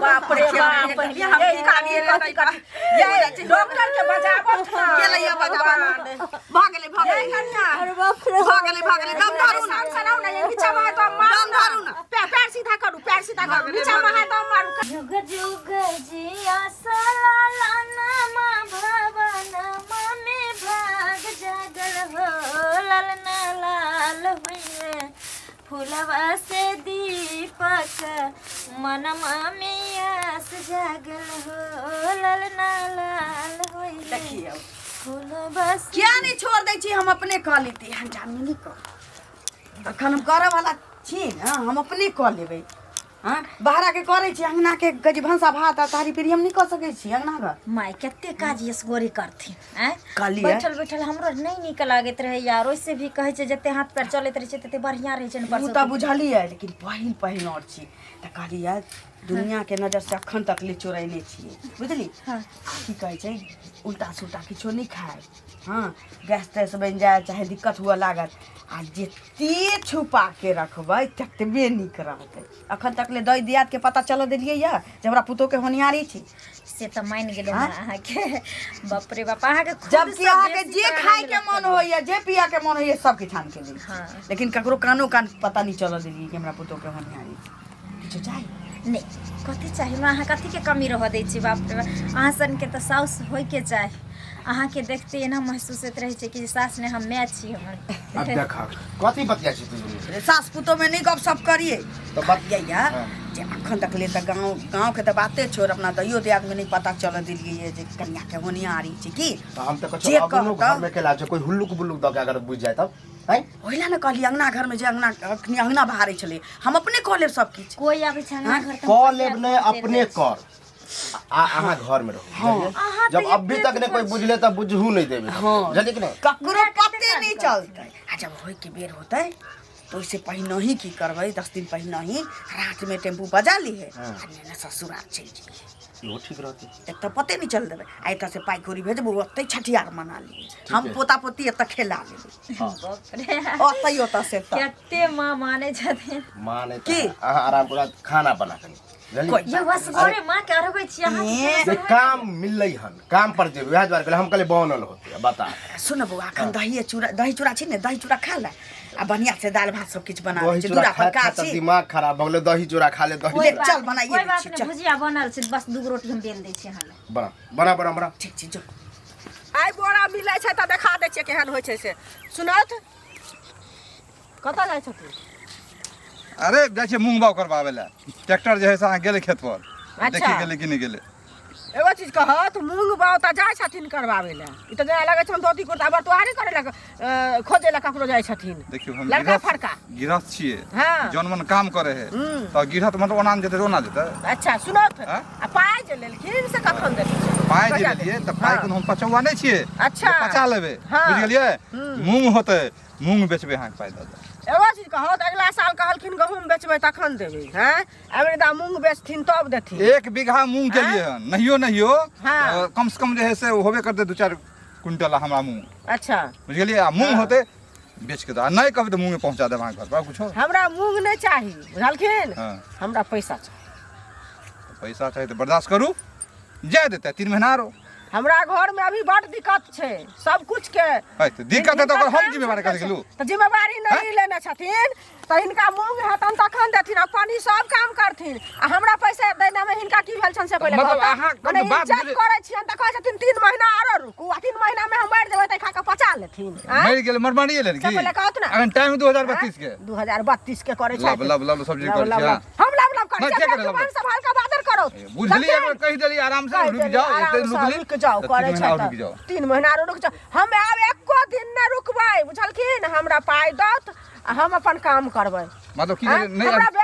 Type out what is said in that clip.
बाप रे बाप, हम ये की करियै कथी कथी ये डॉक्टर के बजाबत ना। गेलै बजाबा, भऽ गेलै, भऽ गेलै। कन्या। अरे बाप रे। भऽ गेलै, भऽ गेलै। दम धरू ना। शाम सराउ ना, ये नीचा में दम मारू। दम धरू ना। पैर पैर सीधा करू, पैर सीधा करू, नीचा में हाथ दम मारू। जुग जुग जिया सला लाना भवन में भाग जागल हो, ललना लाल हुए, फूलवा से दीपक मनमा में आस जागल हो, ललना लाल हुए। देखियौ। फूलवा से किया नहि छोड़ दै छी? हम अपने कऽ लेती, हम जानी नहि कर। अखन हम करऽ वाला छी ने, हम अपने कऽ लेबै। हँ, बाहरा के करै छी, अङ्गना के कहै छी भनसा भात आ तारी पीढ़ी हम नहि कऽ सकै छी अङ्गना घर। माय, कते काज यसगोरे करथिन आँय? कहलियै। बैठल बैठल हमरो नहि नीक लागैत रहै यार। ओइसे भी कहै छै, जते हाथ पैर चलैत रहै छै तते बढ़िआँ रहै छै ने। ओ परसों तऽ बुझलियै, लेकिन पहिल पहिल आओर छी तऽ कहलियै दुनियाके नजर से अखन तक ले चोरेने छियै, बुझली? हाँ। की कहै छै, उल्टा सुल्टा किछो नहि खाय। हँ, गैस तैस बनि जाय चाहे दिक्कत हुअ लागत, आ जते छुपा के रखबै ततबे नीक रहतै। अखन तक ले दही दियाद के पता चलऽ देलियै यऽ जे हमरा पुतोहके होनिहारी छी? से तऽ मानि गेलहुँ हँ अहाँके। बाप रे बाप, अहाँके खुद जबकि सँ अहाँके बेसी जे प्राण खायके लगतै। मन होइए, जे पियके मन होइए, सब किछु आनि के दै छी। लेकिन ककरो कानो कान पता नहि चलऽ देलियै कि हमरा पुतोहके होनिहारी छी। किछो चाही? नहि, कथी चाही हमरा? अहाँ कथीके कमी रहऽ दै छी? बाप रे बाप, अहाँ सनके तऽ साउस होइके चाही। अहाँके देखते एना महसूस होइत रहै छै कि सास नहि, हम माय छी हमर। अब देख, कथी बतिया छी तू दुनू? रे, सास पुतोहमे नहि गप सप करियै। तऽ बत कहलियै यऽ जे अखन तक ले तऽ गाँव गाँवके तऽ बाते छोड़, अपना दैयो दियादमे नहि पता चलऽ देलियै जे कनियाके होनिहारी छै की। तऽ हम तऽ कहै जे अपनो कहतौ। घरमे केला छै, कोइ हुल्लुक बुल्लुक दऽ के अगर बुझि जाय तब हैं? ओहि लए ने कहलियै, अङ्गना घरमे जे अङ्गना अखनी अङ्गना बहारै छलै, हम अपने कऽ लेब सब किछु। कोइ आबै छै अङ्गना घर तऽ हम कऽ लेब नहि, चलि अपने जाइ छी। कर आ अहाँ घर में रहू, बुझलियै? अहाँ जब तऽ अभी तक एते नहि कोई बुझले तऽ बुझहू नहि देबै, बुझलियै कि नहि? ककरो हमरा कते पते काज नहि करथिन? चलतै। आ जब होइके बेर होतै तऽ ओहिसँ पहिने ही की करबै, 10 दिन पहिने ही रातिमे टेम्पू बजा लिहे आ नेने ससुराल चलि जइहे। इहो ठीक रहतै। एतऽ पते नहि चल देबै आ एतऽ से पाइ कौड़ी भेजबू, ओतै छठियार मना लिहे। हम है। पोता पोती एतऽ खेला लेबै। बाप रे। ओतै ओतऽ से तऽ कते माँ मानै छथिन। माँ नहि की? तऽ अहाँ आराम करू, खाना बना कनी, बुझलियै? कोइ यौ, असगरे माँ के अरबै छी अहाँ? ए, जे काम मिललै हन, काम पर जेबै, वएह दुआरे कहलियै, हम कहलियै बनल होतै, बता। सुन बौआ, एखन दहिए चूड़ा, दही चूड़ा छै ने, दही चूड़ा खा ले आ बढ़िया से दालि भात सब किछु बना दै दही छै चूड़ा दूरा पर खा खा काज तऽ छी। दिमाग खराब भऽ गेलै। दही चूड़ा खा ले, दही कोइ चूड़ा। बात चल, नहि, बनाइए कोइ दै बात छी, नहि। चल। भुजिया बनल छै, बस दूगो रोटी हम बेल दै छी अहाँ लए। बना बना बना बना। ठीक छै, जो। आइ बोरा मिलै छै तऽ देखा दै छियै केहन होइ छै से। सुनत, कतऽ जाइ छथिन? अरे, जाइ छियै मूँग बाउ करबाबै लए। ट्रैक्टर जे है से अहाँ गेलै खेत पर। अच्छा। देखी गेलै कि नहि गेलै। एगो चीज कहत, मूंग बाउ तऽ जाइ छथिन करबाबै लए, ई तऽ जेना लगै छै धोती कुर्ता बरतुहारी करै लए, खोजै लए ककरो जाइ छथिन। देखियौ, हम लड़का गृहस्थ फड़का। गृहस्थ छियै। हाँ। जौन मन काम करे है तऽ गृहस्थ मतलब ओना नहि जेतै, ओना जेतै। अच्छा, सुनत। आँय? आ पाइ जे लेलखिन से कखन देलखिन? पाइ जे कहिया लेलियै तऽ देलखिन? पाइ कोनो हम पचौआ नहि छियै जे पचा लेबै। बुझि गेलियै? मूँग होतै, मूँग बेचबै, अहाँके पाइ दऽ देब। एगो चीज कहत, अगिला साल कहलखिन गहूँम बेचबै तखन देबै। हैं, अबरी दा मूंग बेचथिन तब देथिन। 1 बीघा मूँग केलियै हन, नहियो नहियो हाँ। तऽ कम से कम जे है से होबे करतै 2-4 क्विंटल हमरा मूँग। बुझि गेलियै? आ मूँग होतै, बेच के दऽ, आ नहि कहबै तऽ मूँगे पहुँचा देब अहाँके घर पर कुछो। हमरा मूंग नहि चाही, बुझलखिन? हाँ। हमरा पैसा चाही। पैसा चाही तऽ बर्दाश्त करू, जाय देतै 3 महीना आरो। हमरा घर में अभी बड़ दिक्कत छै सब कुछ के। है तऽ दिक्कत है तऽ ओकर हम जिम्मेवारी कथी गेलू? तऽ जिम्मेवारी नहीं लेने छथिन तऽ हिनका मूंग हेतन तखन देथिन। अपन ई सब काम करथिन आ हमरा पैसा देने में हिनका की भेल छनि से पहिले मतलब कहू तऽ। अहाँ मने बात इज्जत करै छियनि तऽ कहै छथिन 3 महीना आरो रुकू, आ 3 महीना में हम मरि जेबै तऽ खा कऽ पचा लेथिन, आँय? मरि गेल, मरमरिए लेल से की? पहिले कहत ने। अखन टाइम 2032 के। 2032 के करै लब छथि। लब लब सब्जी लब, करै लब, छी। लब। हाँ। हम लब लब करै नहि, छी? के अपना करे लब जुबान लब? सम्हाल कऽ बादर करो। बुझलियै, एक बेर कहि देलियै, आराम से कहि रुकि देलियै, जाओ, एते आराम से रुकली रुकि जाओ तऽ करै 3 महीना छै आओर तऽ रुकि जाओ। 3 महीना आरो रुकि जाओ। हम आब एको दिन नहि रुकबै, बुझलखिन? हमरा पाइ दत आ हम अपन काम करबै। मतलब की आँय? करै नहि? हमरा